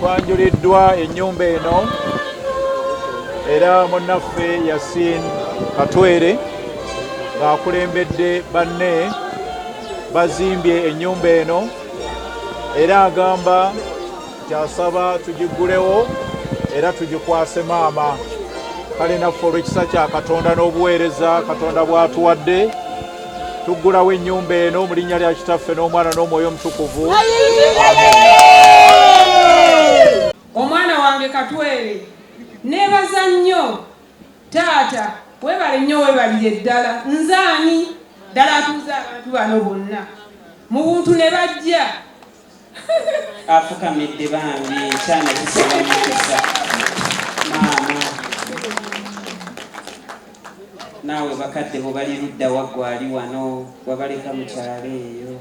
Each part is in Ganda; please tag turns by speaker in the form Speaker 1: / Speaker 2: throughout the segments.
Speaker 1: Twanjuliddwa ennyumba eno era munnaffe Yasin Katwere ng'akulembedde banne bazimbye ennyumba eno era agamba nti asaba tugiggulewo era tugikwase maama. Kale naffe olw'ekisa kya Katonda n'obuweereza Katonda bw'atuwadde tuggulawo ennyumba eno mu linnya lya Kitaffe n'Omwana n'Omwoyo Omutukuvu.
Speaker 2: Omwana wange Katwere, neebaza nnyo taata, weebale nnyo weebalire ddala. Nze ani ddala atuuza abantu bano bonna mu buntu ne bajja?
Speaker 3: Afukamidde bambi, ekyana kisaba mukisa. Maama naawe bakadde bo bali ludda wa ggwe ali wano wabaleka mu kyalo eyo.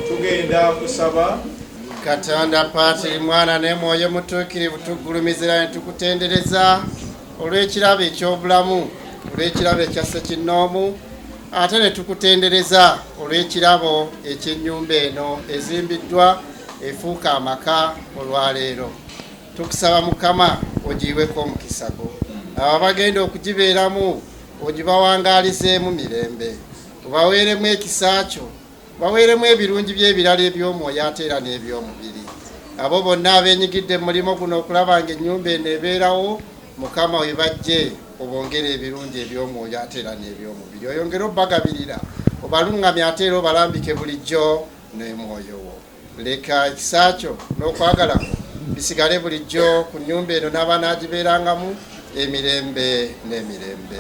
Speaker 1: Tugenda kusaba.
Speaker 4: Katonda Patri, Mwana ne Mwoyo Mutuukirivu, tuggulumiza era ne tukutendereza olw'ekirabo eky'obulamu, olw'ekirabo ekya ssekinnoomu, ate ne tukutendereza olw'ekirabo eky'ennyumba eno ezimbiddwa efuuka amaka olwaleero. Tukusaba Mukama ogiyiweko omukisa gwo, abo abagenda okugibeeramu ogibawangaalizeemu mirembe, obaweeremu ekisa kyo, baweeremu ebirungi by'ebirala eby'omwoyo ate era n'eby'omubiri. Abo bonna abeenyigidde mu mulimo guno okulaba ng'ennyumba eno ebeerawo, Mukama we bajje obongere ebirungi eby'omwoyo ate era n'eby'omubiri, oyongere obagabirira, obaluŋŋamye ate era obalambike bulijjo n'omwoyo wo. Leka ekisa kyo n'okwagala kwo bisigale bulijjo ku nnyumba eno n'abanaagibeerangamu emirembe n'emirembe.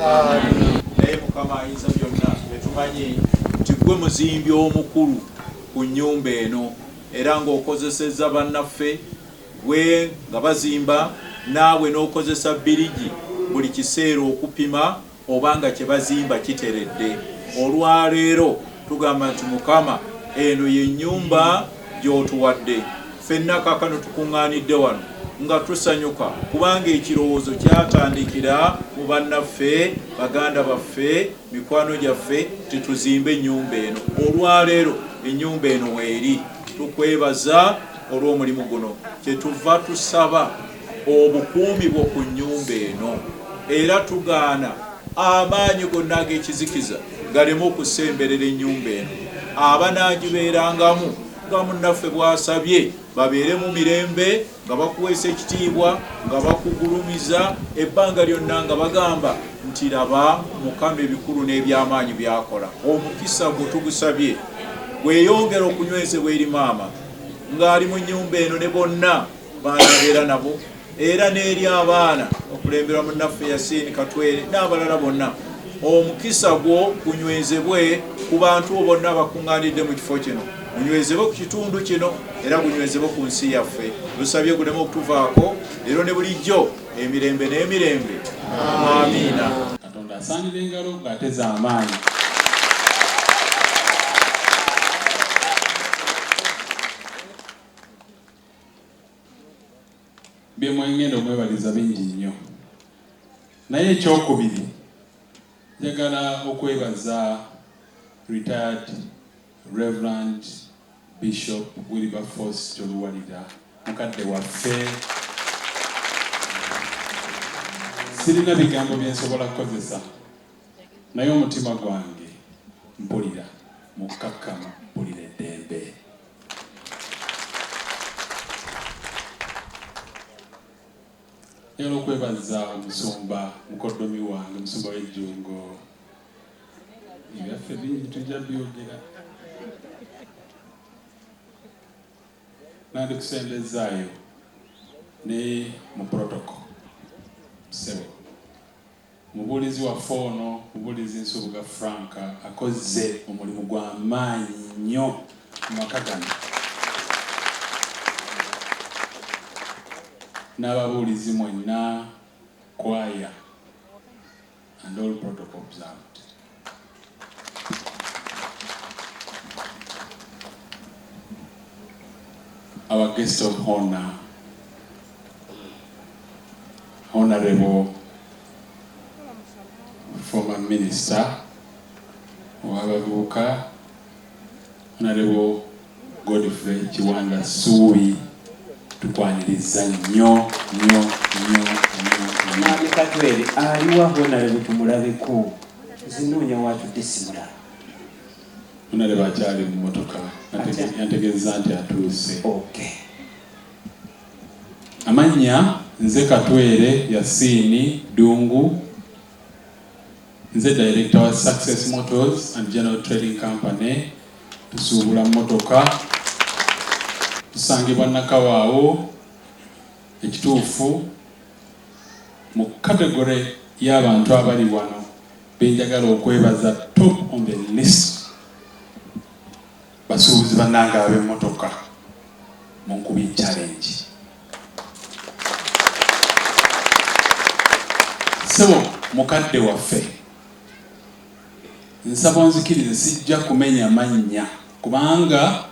Speaker 1: Naye Mukama ayinza byonna, tetumanyi nti ggwe muzimbi omukulu ku nnyumba eno, era ng'okozesezza bannaffe gwe nga bazimba, naawe n'okozesa bbirigi buli kiseera okupima oba nga kye bazimba kiteredde. Olwaleero tugamba nti Mukama, eno ye nnyumba gy'otuwadde. Ffenna kaakano tukuŋŋaanidde wano nga tusanyuka kubanga ekirowoozo kyatandikira mu bannaffe, baganda baffe, mikwano gyaffe nti tuzimbe ennyumba eno. Olwaleero ennyumba eno weeri. Tukwebaza olw'omulimu guno. Kyetuva tusaba obukuumi bwo ku nnyumba eno, era tugaana amaanyi gonna ag'ekizikiza galeme okusemberera ennyumba eno. Abanaagibeerangamu nga munnaffe bw'asabye babeere mu mirembe, nga bakuweesa ekitiibwa, nga bakugulumiza ebbanga lyonna, nga bagamba nti laba Mukama ebikulu n'eby'amaanyi by'akola. Omukisa gwo tugusabye gweyongere okunywezebwa eri maama ng'ali mu nnyumba eno ne bonna b'anaabeera nabo, era n'eri abaana okulemberwa munnaffe Yasin Katwere n'abalala bonna. Omukisa gwo gunywezebwe ku bantu bo bonna abakuŋŋaanidde mu kifo kino, gunywezebwe ku kitundu kino, era gunywezebwe ku nsi yaffe. Tusabye guleme okutuvaako leero ne bulijjo, emirembe n'emirembe. Amiina.
Speaker 5: Katonda asaanira engalo ng'ate za maanyi. Bye mwengenda omwebaliza bingi nnyo, naye ekyokubiri njagala okwebaza retired Reverend Bishop Wilberforce Toluwalira, mukadde waffe. Sirina bigambo bye nsobola kukozesa, naye omutima gwange mpulira mukkakkamu, mpulira eddembe. Njagala okwebaza omusumba mukoddomi wange, omusumba w'ejjungo. Ebyaffe bingi tujja byogera. Nandikusembezaayo ne mu protocol ssebo. Mubuulizi waffe ono, Mubuulizi Nsubuga Frank, akoze omulimu gwa maanyi nnyo. Mu maka gano n'ababuulizi mwenna, choir and all protocol observed. Our guest of honor, Honorable former Minister w'abavubuka, Honorable Godfrey Kiwanda Suubi, tukwaniriza nnyo nnyo nnyo nnyo nnyo.
Speaker 3: Mwami Katwere aliwa? Honorable tumulabeko, zinoonya watudde simulaba.
Speaker 5: Honorable akyali mu motoka. Yantegeeza nti atuuse.
Speaker 3: Okay.
Speaker 5: Amannya nze Katwere Yasiini Ddungu, nze director wa Success Motors and General Trading Company. Tusuubula mmotoka, tusangibwa Nakawaawo. Ekituufu mu category y'abantu abali wano benjagala okwebaza, top on the list, basuubuzi bannange ab'emmotoka, munkubi challenge. Sebo mukadde waffe, nsaba onzikirize, sijja kumenya mannya kubanga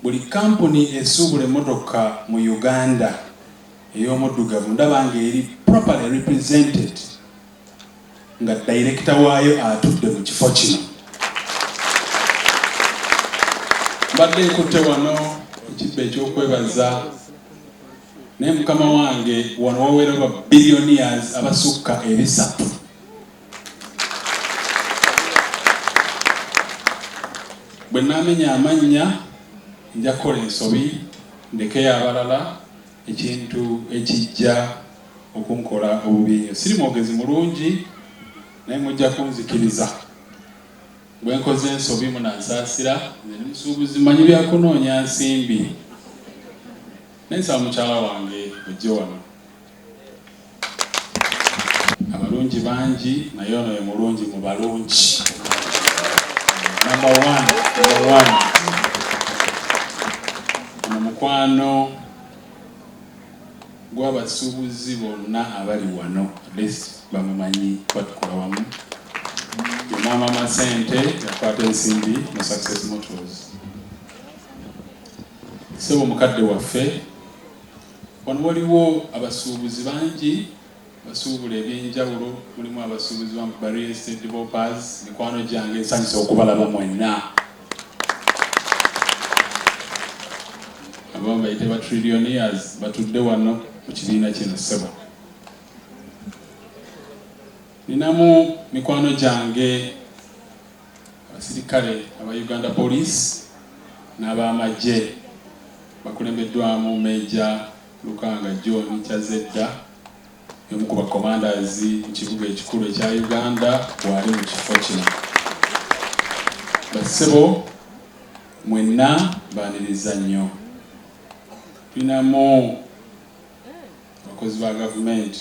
Speaker 5: buli kampuni esuubula emmotoka mu Uganda ey'omuddugavu ndaba nga eri properly represented nga director waayo atudde mu kifo kino. Mbadde nkutte wano ekibba ekyokwebaza, naye mukama wange, wano waweera ba billionaires abasukka 300. Bwe naamenya amannya nja kukola ensobi ndekeyo abalala, ekintu ekijja okunkola obubi ennyo. Siri mwogezi mulungi, naye mujja kunzikiriza. Bwe nkoze ensobi munansaasira. Nze ndi musuubuzi, manyi byakunoonya nsimbi, naye nsaba mukyala wange ojje wano. Abalungi bangi, naye ono ye mulungi mu balungi. Number one, number one. Ono mukwano gw'abasuubuzi bonna abali wano, at least bamumanyi, batukola wamu. Ye maama Masente, yakwata ensimbi mu Success Motors. Sebo mukadde waffe, wano waliwo abasuubuzi bangi basuubula ebyenjawulo. Mulimu abasuubuzi ba real estate developers, mikwano gyange, nsanyusa okubalaba mwenna. Abamu bayite ba trillionaires batudde wano mu kibiina kino. Ssebo, ninamu mikwano gyange abasirikale aba Uganda Police n'abamagye, bakulembeddwamu Major Lukanga John Kyazedda, omu ku bacommanders mu kibuga ekikulu ekya Uganda, waali mu kifo kino. Bassebo mwenna baaniriza nnyo. Tulinamu abakozi ba gavumenti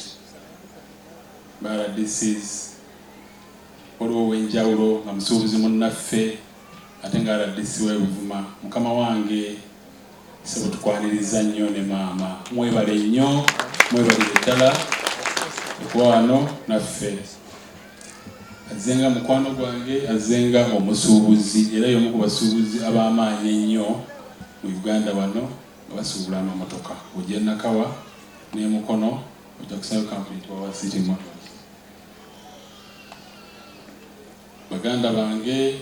Speaker 5: ba RDCs. Waliwo ow'enjawulo nga musuubuzi munnaffe ate nga RDC w'Ebuvuma. Mukama wange sebo, tukwaniriza nnyo ne maama. Mwebale nnyo, mwebalire ddala okuba wano naffe. Azzenga mukwano gwange, azzenga omusuubuzi, era y'omu ku basuubuzi ab'amaanyi ennyo mu Uganda wano nga basuubula amamotoka. Ojja Nakawa n'emukono ojja kusayo kampuni tiwawa City Motors. Baganda bange,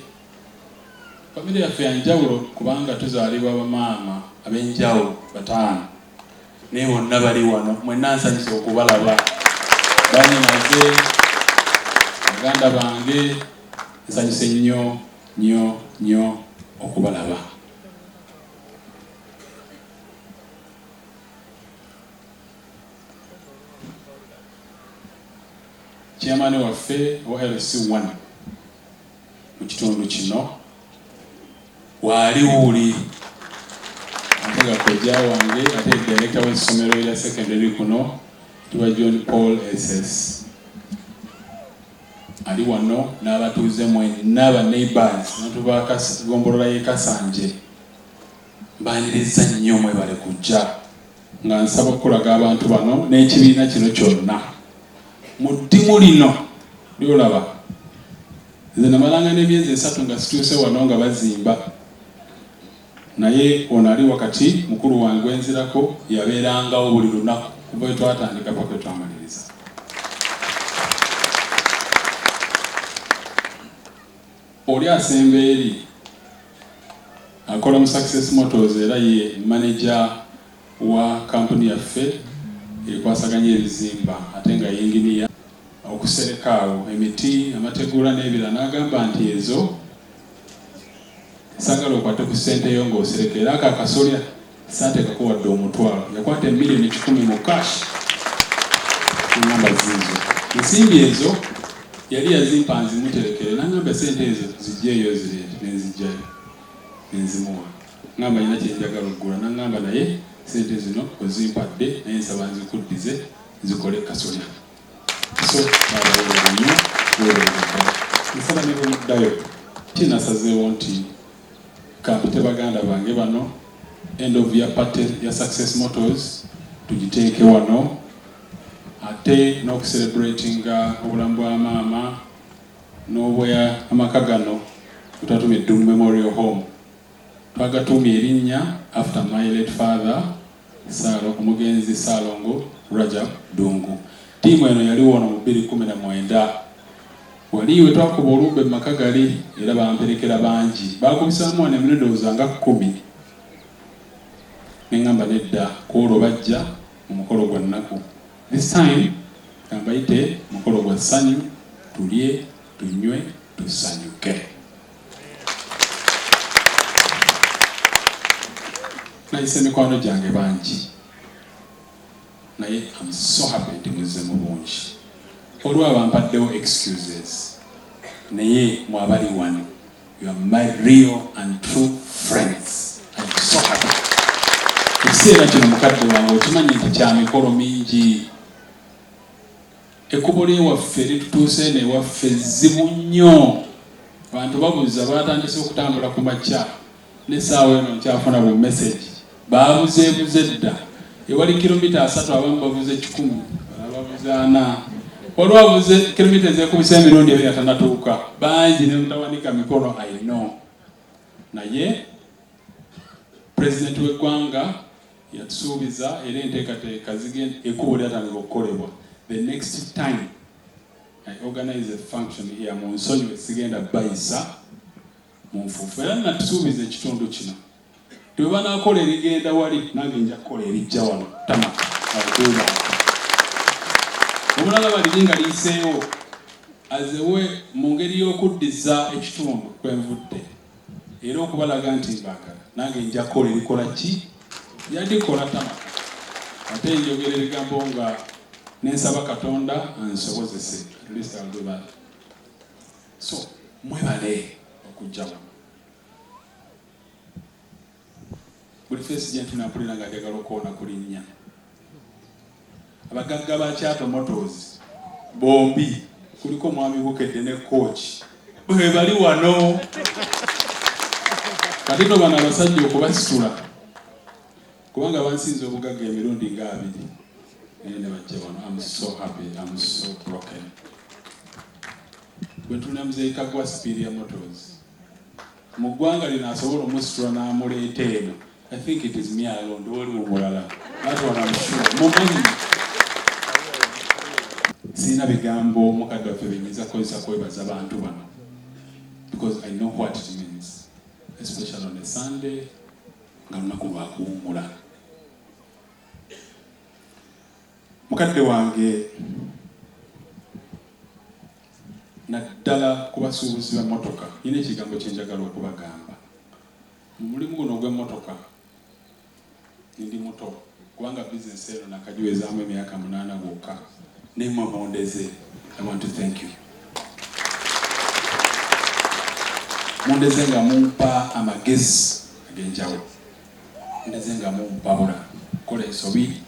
Speaker 5: famire yaffe yanjawulo kubanga tuzaalibwa bamaama ab'enjawulo bataano, naye bonna bali wano. Mwenna nsanyusa okubalaba. Banyinaze, baganda bange, nsanyuse nnyo nnyo nnyo okubalaba. Chairman waffe wa LC1 mu kitundu kino waali wuuli, ate nga kojja wange, ate director w'essomero erya secondary kuno tuba John Paul SS ali wano, n'abatuuze mwenna, ba neighbors, abantu ba gombolola y'e Kasanje. Mbaniriza nnyo, mwebale kujja. Nga nsaba okukulaga abantu bano n'ekibiina kino kyonna mu ddimu lino lyolaba. Nze namalanga n'emyezi 3 nga situuse wano nga bazimba, naye ono ali wakati mukulu wange gwenzirako yabeerangawo buli lunaku kuva we twatandika paka we twamaliriza. Oli asemba eri akola mu Success Motors, era ye manager wa kampuni yaffe ekwasaganya ebizimba, ate nga yinginiya okusereka awo emiti, amategula n'ebirala. N'agamba nti ezo saagala okwate ku ssente yo ng'osereka, era ako akasolya saateekako wadde omutwalo. Yakwata 1,100,000 mu cash, n'angamba ziizo ensimbi ezo yali yazimpa nzimuterekere. N'angamba sente ezo zijjeeyo zireete, nenzijjayo nenzimuwa. Ngamba nyina kyenjagala okugula, n'angamba naye sente zino ozimpadde, naye nsaba nzikuddize nzikole kasolya. So babaweerere nnyo, weerere ddala. Nsaba ne bwe muddayo, kinasazeewo nti kampite baganda bange bano, end of year party ya Success Motors tugiteeke wano, ate n'okucelebratinga obulamu bwa maama n'obwa amaka gano twatuumye Ddungu Memorial Home. Twagatuumye erinnya after my late father, Saalo, omugenzi Saalongo Rajab Ddungu. Ttiimu eno yaliwo wano mu 2019, wali we twakuba olumbe mu maka gali, era bamperekera bangi, bakubisaamu wano emirundi ndowooza nga 10. Neŋŋamba nedda, ku olwo bajja mu mukolo gwa nnaku, this time kambayite mukolo gwa ssanyu, tulye, tunywe, tusanyuke. Nayise mikwano gyange bangi, naye am so happy nti muzze mu bungi. Olwo abampaddewo excuses, naye mwabali wano, you are my real and true friends. I'm so happy. Ekiseera kino, mukadde wange, okimanyi nti kya mikolo mingi. Ekkubo lyewaffe litutuuse eno ewaffe zzibu nnyo, abantu babuuza, batandise okutambula ku makya, n'essaawa eno nkyafuna bu message, babuzeebuze dda. Ewali kilomita 30, abamu bavuze 100, balala bavuze 40, waliwo avuze kilomita ezekubisa emirundi ebiri atanatuuka. Bangi ne mutawanika mikono, I know. Naye pulezidenti w'eggwanga yatusuubiza, era enteekateeka zigenda, ekkubo lyatandika okukolebwa. The next time I organize a function here, mu nsonyiwe, sigenda bayisa mu nfuufu. Era natusuubiza ekitundu kino, twe banaakola erigenda wali, nange nja kukola erijja wano tarmac aduuba. Omulala baliri nga liyiseewo azewe mu ngeri y'okuddiza ekitundu kwenvudde, era okubalaga nti mbaagala, nange nja kukola erikola ki yadikola tarmac. Ate njogera ebigambo nga nensaba Katonda ansobozese. At least I'll do that. So mwebale okujja wano. Buli face gye ntunampulira nga njagala okuwona ku linnya abagagga ba Kyato Motors bombi, kuliko omwami Bukedde ne Kooki, bwe bali wano. Kati no bano abasajja okubasitula, kubanga bansinza obugagga emirundi nga abiri, naye ne bajja wano. I'm so happy, I'm so broken. Bwe ntulina Muzeeyi Kagwa Spiria Motors mu ggwanga lino, asobola omusitula n'amuleeta eno, I think it is me alone. Waliwo omulala? That one I'm sure mumanyi. Sirina bigambo, mukadde waffe, benyinza kukozesa kwebaza bantu bano, because I know what it means, especially on a Sunday nga lunaku lwakuwummula. Mukadde wange, naddala ku basuubuzi ba mmotoka, nina ekigambo kyenjagala okubagamba. Mu mulimu guno ogw'emmotoka ndi muto, kubanga bizinesi eno nakagiwezaamu emyaka 8 gwokka, naye mundeze. I want to thank you. Mundeze nga mumpa amagezi ag'enjawulo, mundeze nga mumpabula kola ensobi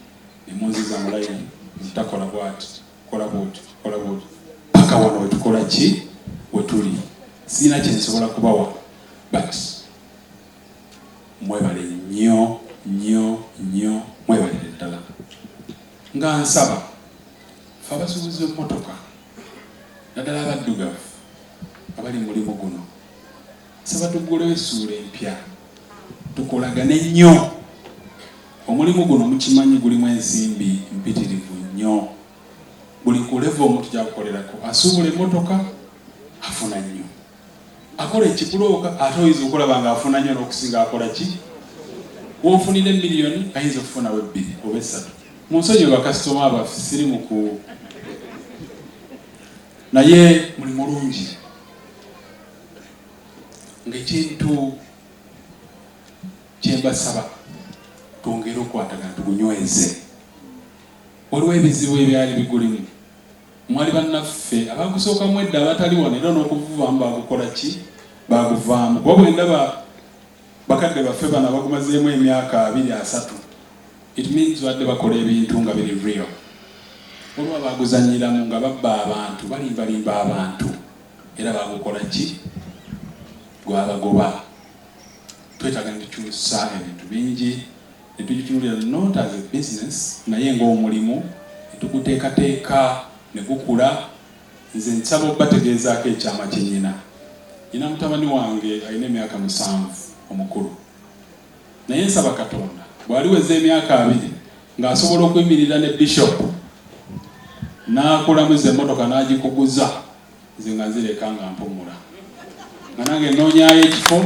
Speaker 5: nemunziza mu layini, ntakola bwati, kola bwoti, kola bwoti, paka wano wetukola ki wetuli. Sirina kyensobola kubawa, but Mwebale nnyo nnyo nnyo, mwebalire ddala. Nga nsaba ffe abasuubuzi b'emmotoka, naddala abaddugavu abali mu mulimu guno, nsaba tuggulewo essuula empya, tukolagane nnyo. Omulimu guno mukimanyi gulimu ensimbi mpitirivu nnyo. Buli ku level omuntu gy'akukolerako, asuubula emmotoka afuna nnyo, akola ekibulooka ate oyinza okulaba ng'afuna nnyo n'okusinga akola ki. W'ofunira emiliyoni ayinza okufunawo 2 oba 3. Mu nsonyiwe bakasitoma baffe, siri mu ku, naye muli mulungi. Ng'ekintu kye mbasaba, twongere okukwatagana, tugunyweze. Waliwo ebizibu ebyali bigulimu, mwali bannaffe abagusookamu edda abatali wano, era n'okuvuvaamu bagukola ki, baguvaamu. Kuba bwe ndaba bakadde baffe bano abagumazeemu emyaka 20 30, it means badde bakola ebintu nga biri real. Waliwo abaguzanyiramu nga babba abantu, balimbalimba abantu, era bagukola ki, gwabagoba. Twetaaga ne tukyusa ebintu bingi, ne tugitunuulira not as a business naye ng'omulimu, ne tuguteekateeka ne gukula. Nze nsaba okubategeezaako ekyama kye nnyina. Nina mutabani wange alina emyaka 7 omukulu, naye nsaba Katonda bw'aliweza emyaka 20 ng'asobola okuyimirira ne bishop n'akulamuza emmotoka n'agikuguza, nze nga nzireka nga mpumula, nga nange nnoonyaayo ekifo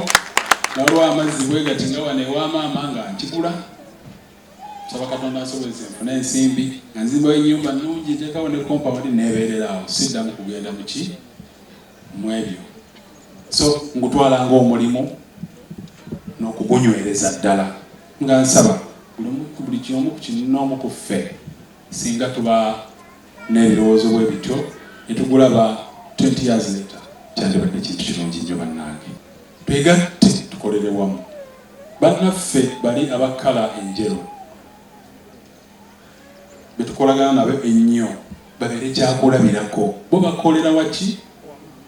Speaker 5: nga waliwo amazzi bwe gati nga wano ewa maama nga nkigula. Nsaba Katonda nsobozese nfune ensimbi nga nzimbayo ennyumba nnungi, nteekawo ne compound, neebeerera awo, siddamu kugenda muki mu ebyo. So ngutwala ng'omulimu n'okugunywereza ddala, nga nsaba buli kyomu ku kinoomu ku ffe, singa tuba n'ebirowoozo bwe bityo ne tugulaba 20 years later, kyandibadde kintu kirungi nnyo. Bannange, twegatte, tukolere wamu. Bannaffe bali abakkala enjeru betukolagana nabo ennyo babeere kyakulabirako. Bo bakolera waki?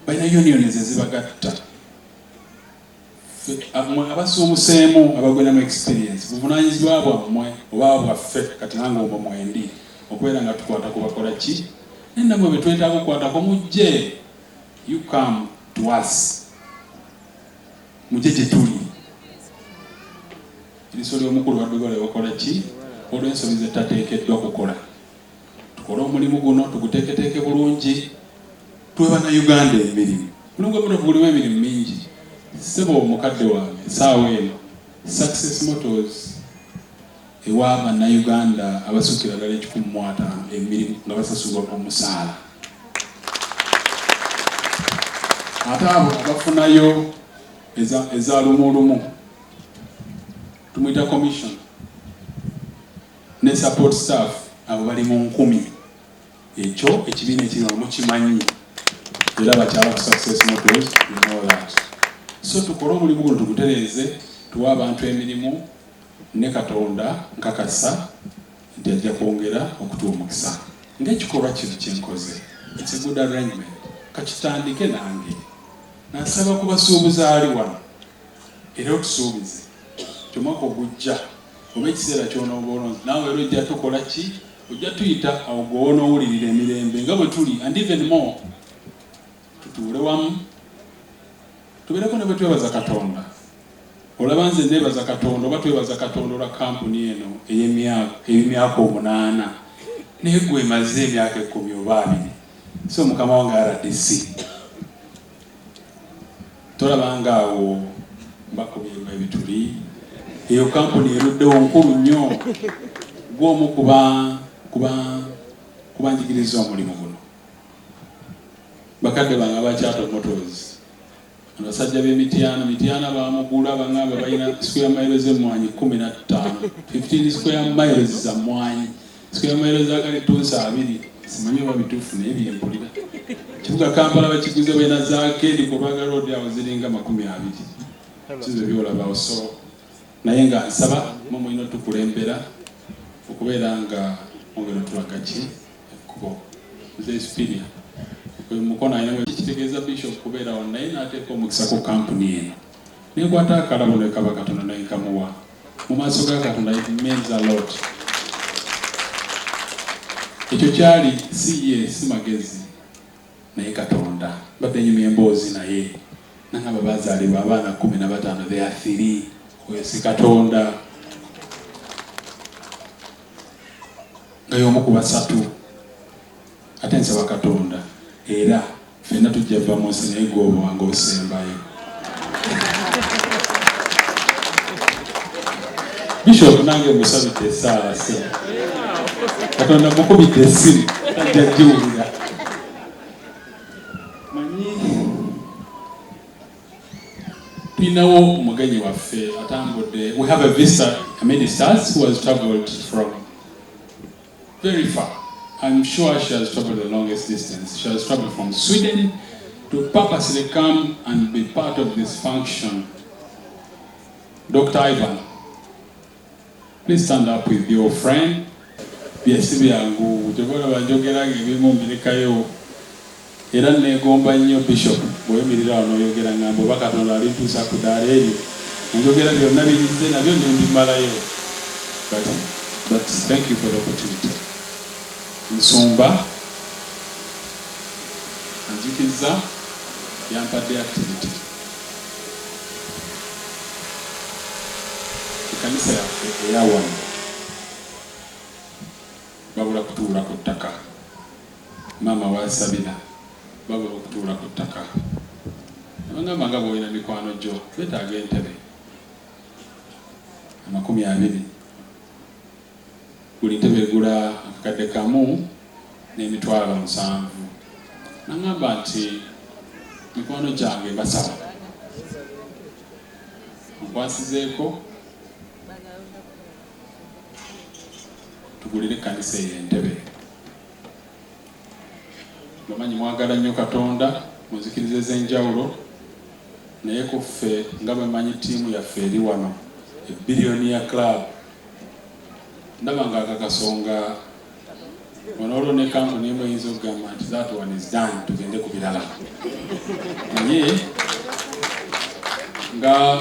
Speaker 5: Balina unions ezibagatta. Mmwe abasuumuseemu, abagwenamu experience, buvunanyizibwa bwammwe oba bwaffe, kati nange omwo mwendi, okubeera nga tukwata ku bakola ki, naye nammwe betwetaaga okukwatako, mujje, you come to us, mujje gye tuli. Eriiso ly'omukulu baddugala bakola ki olw'ensobi zetateekeddwa kukola. Tukole omulimu guno, tuguteeketeeke bulungi, tuwe Bannayuganda emirimu. Mulimu gw'emmotoka gulimu emirimu mingi. Ssebo mukadde wange, essaawa eno Success Motors ewa Bannayuganda abasukkira ddala 150 emirimu nga basasulwa omusaala, ate abo abafunayo eza lumulumu tumuyita commission ne support staff, abo bali mu nkumi. Ekyo ekibiina ekiri wano mukimanyi, era bakyala ku Success Motors, you know that. So tukole omulimu guno, tugutereeze, tuwe abantu emirimu, ne Katonda nkakasa nti ajja kwongera okutuwa omukisa. Ng'ekikolwa kino kyenkoze, it's a good arrangement, kakitandike nange. Nasaba ku basuubuzi ali wano, era otusuubize ti omwaka ogujja oba ekiseera ky'onooba olonze, naawe era ojja tukola ki, ojja tuyita awo gwewonoowulirira emirembe nga bwe tuli, and even more, tutuule wamu, tubeereko ne bwe twebaza Katonda. Olaba nze neebaza Katonda oba twebaza Katonda olwa kampuni eno ey'emyaka 8, naye gwe emaze emyaka 10 oba 20. So mukama wange RDC, tolabanga awo mbakubyemu ebituli. Eyo kampuni eruddewo nkulu nnyo. Gwomu kubanjigiriza omulimu guno, bakadde bange abakyato Motors, abasajja b'Emityana. Mityana bamugula, baŋŋamba balina square miles z'emmwanyi 15, 15 square miles za mmwanyi, square miles za kalitunsi 20. Simanyi oba bituufu, naye byempulira. Kibuga Kampala bakiguze, balina za keedi ku Lwaga Road awo ziringa 20, kizo byolabawo. So naye nga nsaba mwe mulina otukulembera okubeera nga mwongera otulaga ki ekkubo. Nze Spiria oyo mukono alina kitegeeza bishop kubeera wano, naye n'ateeka omukisa ku kampuni eno. Nenkwata akalabo ne kaba katono ne nkamuwa. Mu maaso ga Katonda it means a lot. Ekyo kyali si ye, si magezi, naye Katonda. Mbadde nyumya emboozi naye nangamba bazaalibwa abaana 15, they are 3. Oyo si Katonda nga y'omu ku basatu. Ate nsaba Katonda era ffenna tujja va mu nsi, naye gwe oba wange osembayo. Bishop nange musabidde essaala, se Katonda mukubidde essimu tajja giwulira. Manyi tulinawo omugenyi waffe atambudde. We have a visitor amidst us who has traveled from very far. I'm sure she has traveled the longest distance. She has traveled from Sweden to purposely come and be part of this function. Dr. Ivan, please stand up with your friend. Byesi byangu, kyobalaba njogera ng'ebimu mbirekayo. Era neegomba nnyo Bishop bw'oyimirira wano n'oyogera, ngamba oba Katonda alintuusa ku ddaala eryo, njogera byonna binyize nabyo ne mbimalayo. But thank you for the opportunity. Nsumba anzikiriza yampadde activity. Ekkanisa yaffe eya wano babula kutuula ku ttaka, maama wasabira babula okutuula ku ttaka. Abagamba nga bw'olina mikwano gyo beetaaga entebe 20, buli ntebe egula 1,700,000. Nagamba nti mikwano gyange mbasaba nkwasizeeko tugulire ekkanisa eyo entebe. Bamanyi mwagala nnyo Katonda mu nzikiriza ez'enjawulo, naye ku ffe nga bamanyi ttiimu yaffe eri wano e Billionaire Club, ndaba nga akakasonga ono olwo ne kampuni emu eyinza okugamba nti that one is done, tugende ku birala. Naye nga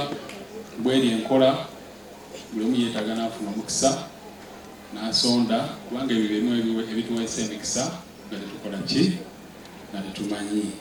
Speaker 5: bweri enkola, buli omu yeetaaga n'afuna omukisa n'asonda, kubanga ebyo byemu ebituweesa emikisa nga tetukola ki, nga tetumanyi.